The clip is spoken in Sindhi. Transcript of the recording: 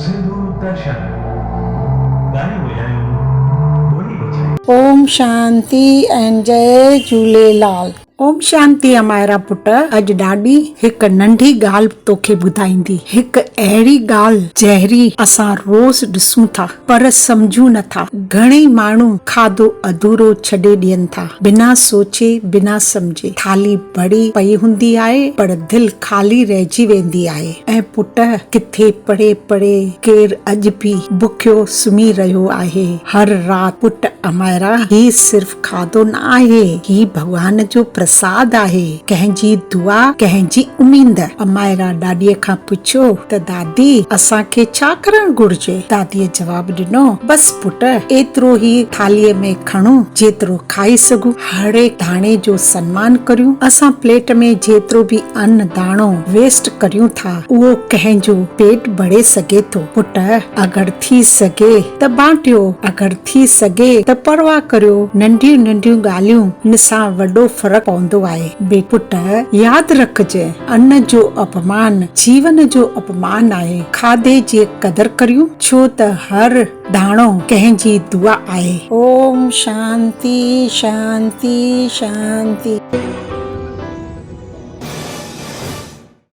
سنڌو درشن، ڳايون وڄايون، ٻولي بچايون. اوم شانتي ۽ جئي جهوليلال. اوم شانتي امائرا پٽ اڄ ڏاڏي هڪ ننڍي ڳالهه توکي ٻڌائيندي هڪ اهڙي ڳالهه جهڙي اسان روز ڏسون ٿا پر سمجهون نه ٿا گهڻئي ماڻهو کاڌو اڌورو ڇڏي ڏين ٿا بنا سوچي بنا سمجهي ٿالهي ڀري پئي هوندي آهي پر دل خالي رهجي ويندي آهي ۽ پٽ ڪٿي پري پري ڪير اڄ به بکيو سمهي رهيو آهي هر رات پٽ امائرا هي صرف کاڌو نه آهي، هي ڀڳوان جو پرساد آهي، ڪنهن جي دعا، ڪنهن جي اميد. امائرا ڏاڏيء کان پڇيو ته دادي اسان کي ڇا ڪرڻ گهرجي؟ داديء جواب ڏنو، بس پٽ ايترو ئي ٿالهيء ۾ کڻون جيترو کائي سگهون، هرهڪ داڻي جو سنمان ڪريون، اسان پليٽ ۾ جيترو به ان داڻو ويسٽ ڪريون ٿا اهو ڪنهن جو پيٽ ڀري سگهي ٿو. پٽ اگر ٿي سگهي ته بانٽيو، اگر ٿي سگهي ته پرواهه ڪريو، ننڍيون ننڍيون ڳالهيون ان سان وڏو فرق پوندو آهي. بي پٽ ياد رکجين ان جو اپمان جيون جو اپمان آهي. کاڌي جي قدر ڪريون ڇو ته هر داڻو ڪنهن جي دعا آهي. اوم شانتي شانتي شانتي.